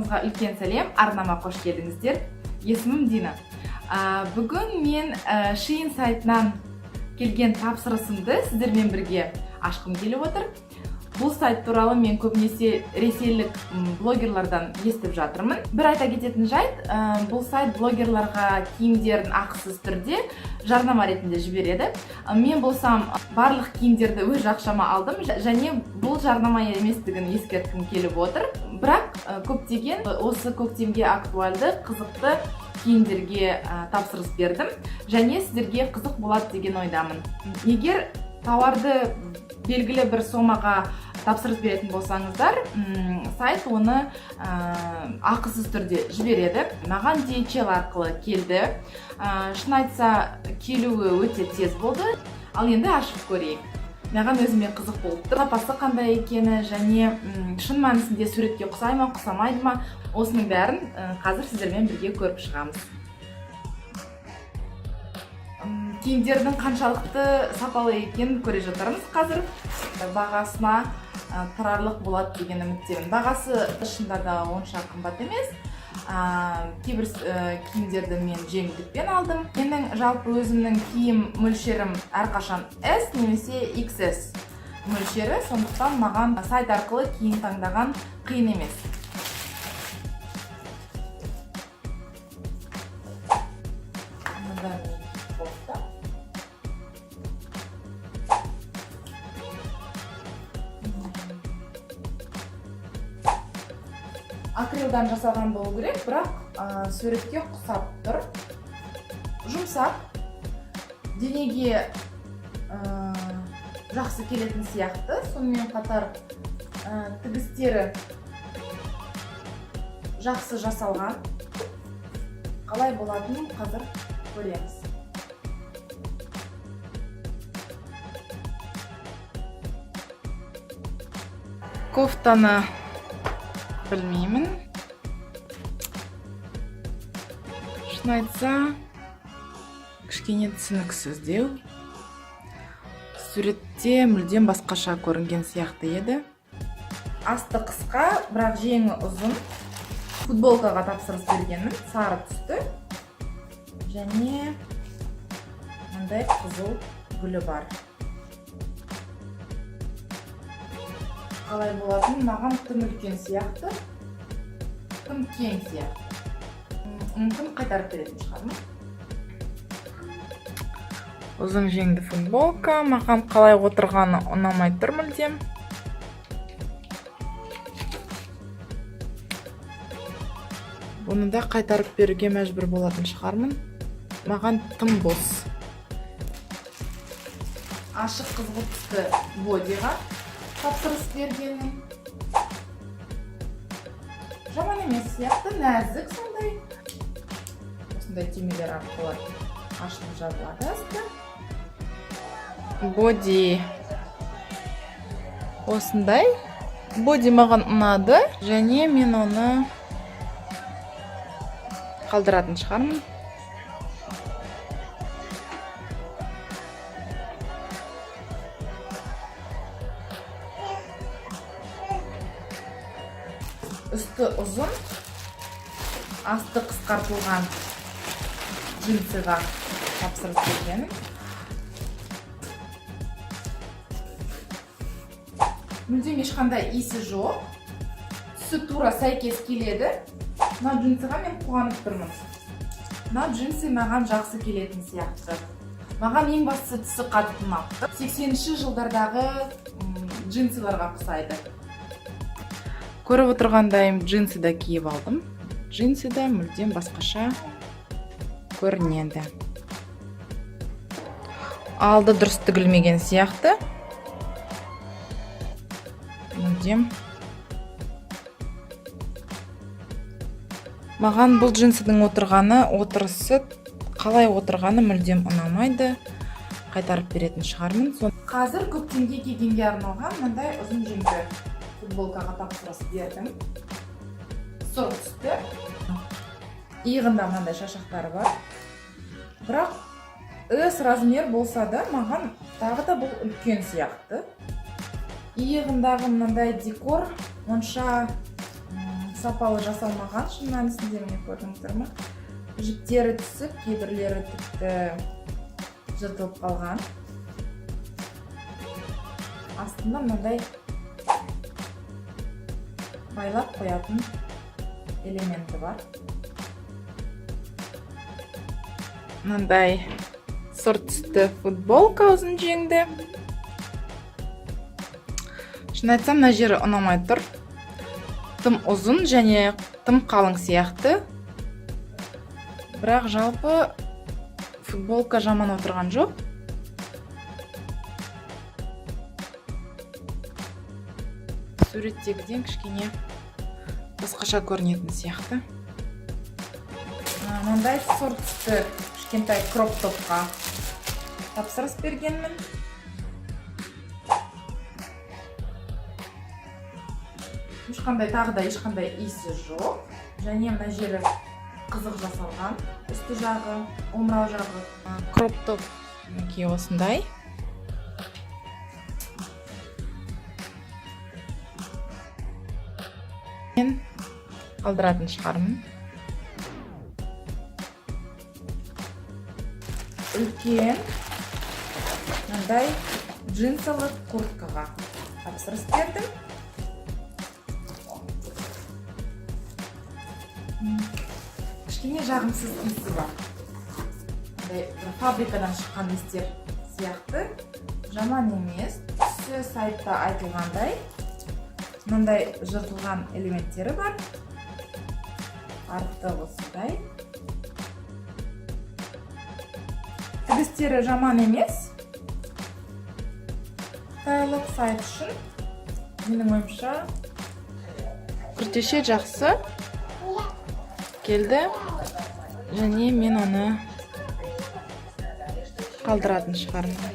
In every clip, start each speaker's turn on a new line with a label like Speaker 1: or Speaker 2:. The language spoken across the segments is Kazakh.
Speaker 1: Барлықтарыңызға үлкен сәлем! Арнама қош келдіңіздер! Есімім Дина. Бүгін мен Shein сайтынан келген тапсырысымды сіздермен бірге ашқым келіп отыр. Бұл сайт туралы мен көбінесе ресейлік блогерлардан естіп жатырмын. Бір айта кететін жайт, бұл сайт блогерларға киімдерін ақысыз түрде жарнама ретінде жібереді. Мен болсам барлық киімдерді өз ақшама алдым және бұл жарнама еместігін ескерткім келіп отыр. Бірақ көптеген осы көктемге актуальды, қызықты киімдерге тапсырыс бердім және сіздерге қызық болады деген ойдамын. Егер тауарды белгілі бір сомаға тапсырыс беретін болсаңыздар, сайт оны ақысыз түрде жібереді. Маған DHL арқылы келді. Шын айтса, келуі өте тез болды. Ал енді ашып көрейік. Маған өзіме қызық болып тұр, сапасы қандай екені және шын мәнісінде суретке ұқсай ма, ұқсамайды ма, осының бәрін қазір сіздермен бірге көріп шығамыз. Киімдердің қаншалықты сапалы екенін көре жатармыз қазір. Бағасына тұрарлық болады деген үміттемін. Бағасы шынында да онша қымбат емес. Кейбір киімдерді мен жеңілдікпен алдым. Менің жалпы өзімнің киім мөлшерім әрқашан S немесе XS мөлшері, сондықтан маған сайт арқылы киім таңдаған қиын емес. Мында кофта. Акрилдан жасалған болу керек, бірақ суретке ұқсап тұр. Жұмсақ, денеге жақсы келетін сияқты. Сонымен қатар тігістері жақсы жасалған. Қалай болатынын қазір көреміз. Кофтаны білмеймін, шын айтса, кішкене түсініксіздеу. Суретте мүлдем басқаша көрінген сияқты еді. Асты қысқа, бірақ жеңі ұзын футболкаға тапсырыс бергенмін. Сары түсті және мындай қызыл гүлі бар. Қалай болатын? Маған тым үлкен сияқты, тым кең сияқты. Мүмкін, қайтарып беретін шығармын. Ұзын жеңді футболка маған қалай отырғаны ұнамай тұр мүлдем. Бұны да қайтарып беруге мәжбүр болатын шығармын, маған тым бос. Ашық қызғылт түсті бодиға тапсырыс бергенмін. Жаман емес сияқты, нәзік сондай. Осындай түймелер арқылы ашылып жабылады асты. Боди осындай. Боди маған ұнады және мен оны қалдыратын шығармын. Үсті ұзын, асты қысқартылған джинсыға тапсырыс бергенмін. Мүлдем ешқандай иісі жоқ, түсі тура сәйкес келеді. Мына джинсыға мен қуанып тұрмын. Мына джинсы маған жақсы келетін сияқты. Маған ең бастысы түсі қатты ұнап тұр. 80-ші жылдардағы джинсыларға ұқсайды. Көріп отырғандайым, джинсы да киіп алдым. Джинсы да мүлдем басқаша көрінеді. Алды дұрыс тігілмеген сияқты мүлдем. Маған бұл джинсының отырғаны, отырысы, қалай отырғаны мүлдем ұнамайды. Қайтарып беретін шығармын. Қазір көктемге кигенге арналған мындай ұзын жеңді футболкаға тапсырыс бердім. Сұр түсті, иығында мынандай шашақтары бар. Бірақ S размер болса да, маған тағы да бұл үлкен сияқты. Иығындағы мынандай декор онша Сапалы жасалмаған шын мәнісінде. Міне, көрдіңіздер ма, жіптері түсіп, кейбірлері тіпті жыртылып қалған. Астында мынандай байлап қоятын элементі бар. Мынандай сұр түсті футболка, ұзын жеңді. Шын айтсам, мына жері ұнамай тұр, тым ұзын және тым қалың сияқты. Бірақ жалпы футболка жаман отырған жоқ. Суреттегіден кішкене басқаша көрінетін сияқты. Мынандай сұр түсті кішкентай кроп топқа тапсырыс бергенмін. Ешқандай, тағы да ешқандай иісі жоқ. Және мына жері қызық жасалған, үсті жағы, омырау жағы. Кроп топ, мінекей, осындай. Мен қалдыратын шығармын. Үлкен мынандай джинсовый курткаға тапсырыс бердім. Кішкене жағымсыз иісі бар, андай бір фабрикадан шыққан иістер сияқты. Жаман емес. Түсі сайтта айтылғандай. Мынандай жыртылған элементтері бар. Арты осындай. Тігістері жаман емес. Қытайлық сайт үшін, менің ойымша, күртеше жақсы келді және мен оны қалдыратын шығармын.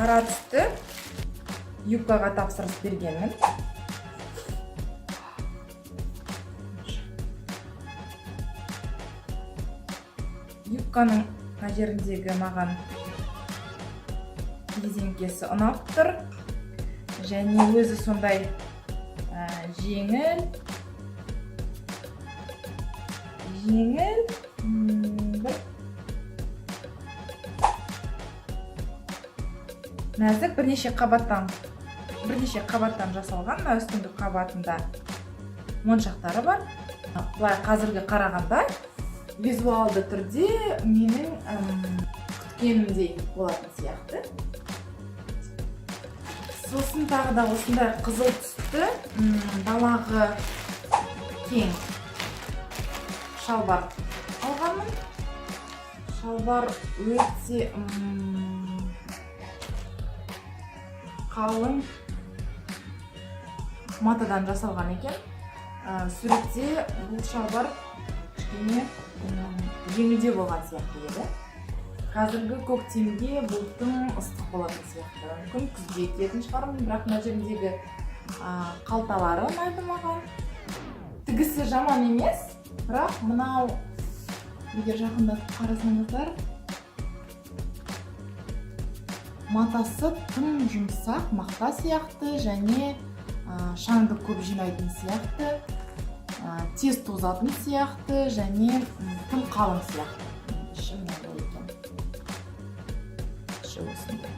Speaker 1: Қара түсті юбкаға тапсырыс бергенмін. Юбканың мына жеріндегі маған резеңкесі ұнап тұр және өзі сондай жеңіл жеңіл, бір нәзік, бірнеше қабаттан жасалған. Мына үстіңгі қабатында моншақтары бар. Былай қазіргі қарағанда, визуалды түрде менің күткенімдей болатын сияқты. Сосын тағы да осындай қызыл түсті, балағы кең шалбар алғанмын. Шалбар өте қалың матадан жасалған екен. Суретте бұл шалбар кішкене жеңілдеу болған сияқты еді. Қазіргі көктемге бұл тым ыстық болатын сияқты, мүмкін, күзге киетін шығармын. Бірақ мына жеріндегі қалталары ұнайды маған. Тігісі жаман емес, бірақ мынау, егер жақындатып қарасаңыздар, матасы тым жұмсақ, мақта сияқты және шаңды көп жинайтын сияқты, тез тозатын сияқты және тым қалың сияқты. Іші мынандай екен, іші осындай.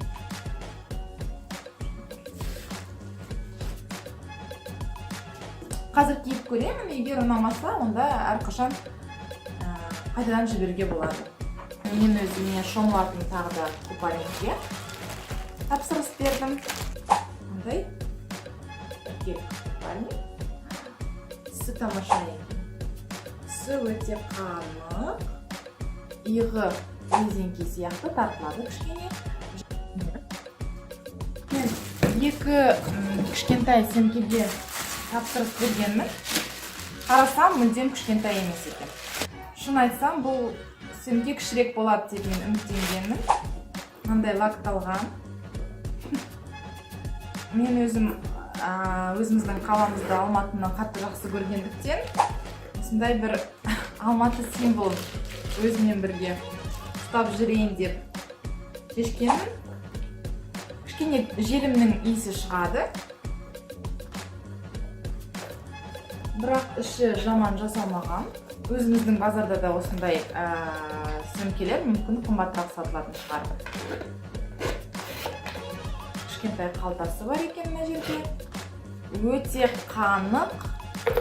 Speaker 1: Қазір киіп көремін. Егер ұнамаса, онда әрқашан қайтадан жіберуге болады. Мен өзіме шомылатын тағы да купальникке тапсырыс бердім. Мындай еркек купальник. Түсі тамаша екен, түсі өте қанық. Иығы резеңке сияқты тартылады кішкене. Мен екі кішкентай сөмкеге тапсырыс бергенмін. Қарасам, мүлдем кішкентай емес екен. Шын айтсам, бұл сөмке кішірек болады деп мен үміттенгенмін. Мынандай лакталған. Мен өзім өзіміздің қаламызды, Алматыны қатты жақсы көргендіктен, осындай бір Алматы символын өзіммен бірге ұстап жүрейін деп шешкенмін. Кішкене желімнің иісі шығады, бірақ іші жаман жасалмаған. Өзіміздің базарда да осындай сөмкелер мүмкін қымбатырақ сатылатын шығар. Кішкентай қалтасы бар екен мына жерде. Өте қанық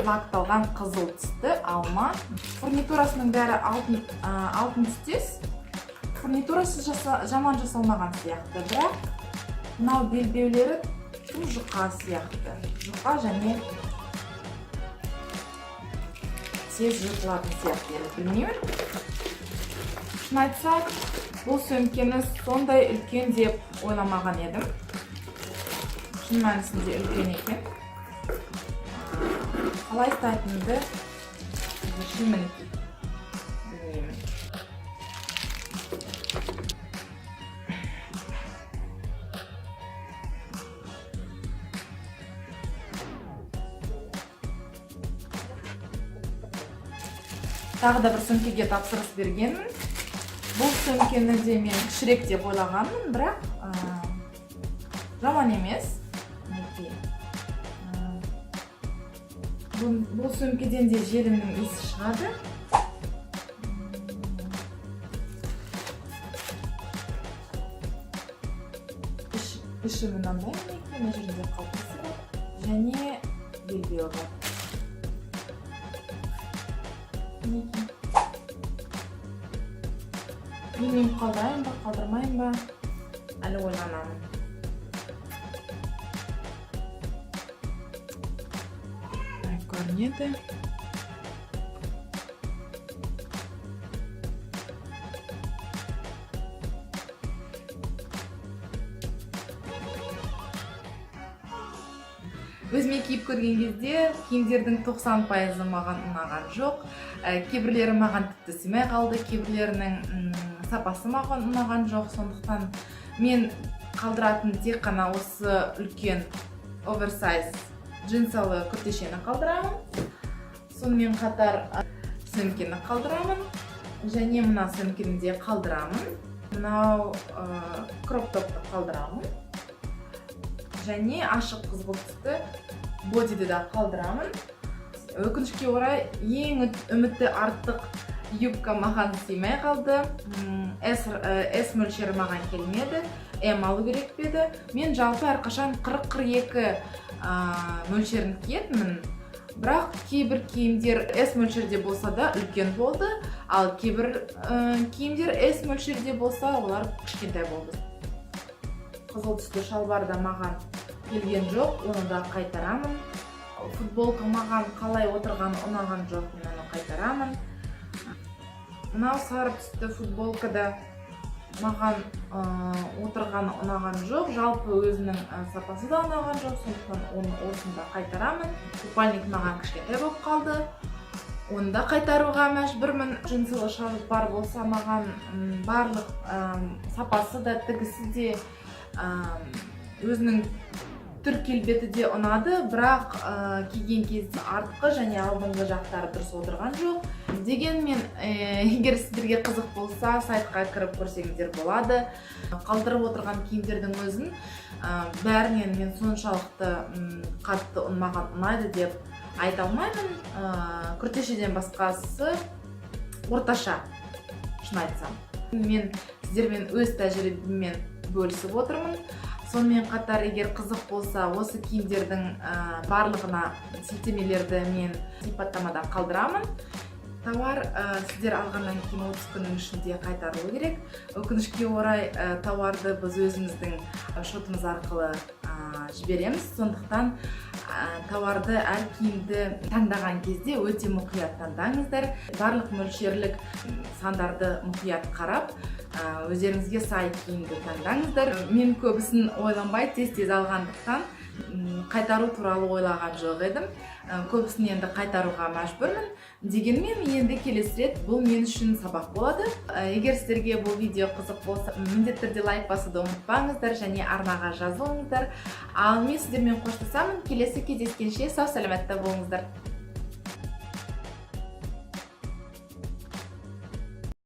Speaker 1: лакталған қызыл түсті алма. Фурнитурасының бәрі алтын, алтын түстес. Фурнитурасы жаман жасалмаған сияқты, бірақ мынау белбеулері тым жұқа сияқты, жұқа және тез жыртылатын сияқты. Енді білмеймін, шын айтсақ, бұл сөмкені сондай үлкен деп ойламаған едім. Шын мәнісінде үлкен екен. Қалай ұстайтынымды әзірше, мінекей, білмеймін. Тағы да бір сөмкеге тапсырыс бергенмін. Бұл сөмкені де мен кішірек деп ойлағанмын, бірақ жаман емес, мінекей. Бұл сөмкеден де желімнің иісі шығады. Іші мынандай, мінекей, мына жерінде қалтасы бар және белбеуі бар, мінекей. Білмеймін, қалдырайын ба, қалдырмайын ба, әлі ойланамын. Так, көрінеді. Өзіме киіп көрген кезде киімдердің 90%-ы маған ұнаған жоқ. Кейбірлері маған тіпті сыймай қалды, кейбірлерінің сапасы маған ұнаған жоқ. Сондықтан мен қалдыратын тек қана осы үлкен оверсайз джинсалы күртешені қалдырамын, сонымен қатар сөмкені қалдырамын және мына сөмкені де қалдырамын, мынау кроп топты қалдырамын және ашық қызғылт түсті бодиді да қалдырамын. Өкінішке орай, ең үміті артық юбка маған сыймай қалды. S мөлшері маған келмеді, М алу керек пе еді? Мен жалпы әрқашан 40-42 мөлшерін киетінмін, бірақ кейбір киімдер S мөлшерде болса да үлкен болды, ал кейбір киімдер S мөлшерде болса, олар кішкентай болды. Қызыл түсті шалбар да маған келген жоқ, оны да қайтарамын. Футболка маған қалай отырғаны ұнаған жоқ, мен оны қайтарамын. Мынау сары түсті футболка да маған отырғаны ұнаған жоқ, жалпы өзінің сапасы да ұнаған жоқ, сондықтан оны, осыны да қайтарамын. Купальник маған кішкентай болып қалды, оны да қайтаруға мәжбүрмін. Джинсылы шалбар болса, маған барлық сапасы да, тігісі де, өзінің түр келбеті де ұнады, бірақ киген кезде артқы және алдыңғы жақтары дұрыс отырған жоқ. Дегенмен, егер сіздерге қызық болса, сайтқа кіріп көрсеңіздер болады. Қалдырып отырған киімдердің өзін бәрінен мен соншалықты қатты маған ұнайды деп айта алмаймын. Күртешеден басқасы орташа, шын айтсам. Мен сіздермен өз тәжірибеммен бөлісіп отырмын. Сонымен қатар, егер қызық болса, осы киімдердің барлығына сілтемелерді мен сипаттамада қалдырамын. Тауар сіздер алғаннан кейін 30 күннің ішінде қайтарылу керек. Өкінішке орай, тауарды біз өзіміздің шотымыз арқылы жібереміз, сондықтан тауарды, әр киімді таңдаған кезде өте мұқият таңдаңыздар. Барлық мөлшерлік сандарды мұқият қарап. Өздеріңізге сай киімді таңдаңыздар. Мен көбісін ойланбай, тез тез алғандықтан, қайтару туралы ойлаған жоқ едім. Көбісін енді қайтаруға мәжбүрмін. Дегенмен енді келесі рет бұл мен үшін сабақ болады. Егер сіздерге бұл видео қызық болса, міндетті түрде лайк басуды ұмытпаңыздар және арнаға жазылыңыздар. Ал мен сіздермен қоштасамын. Келесі кездескенше сау саламатта болыңыздар.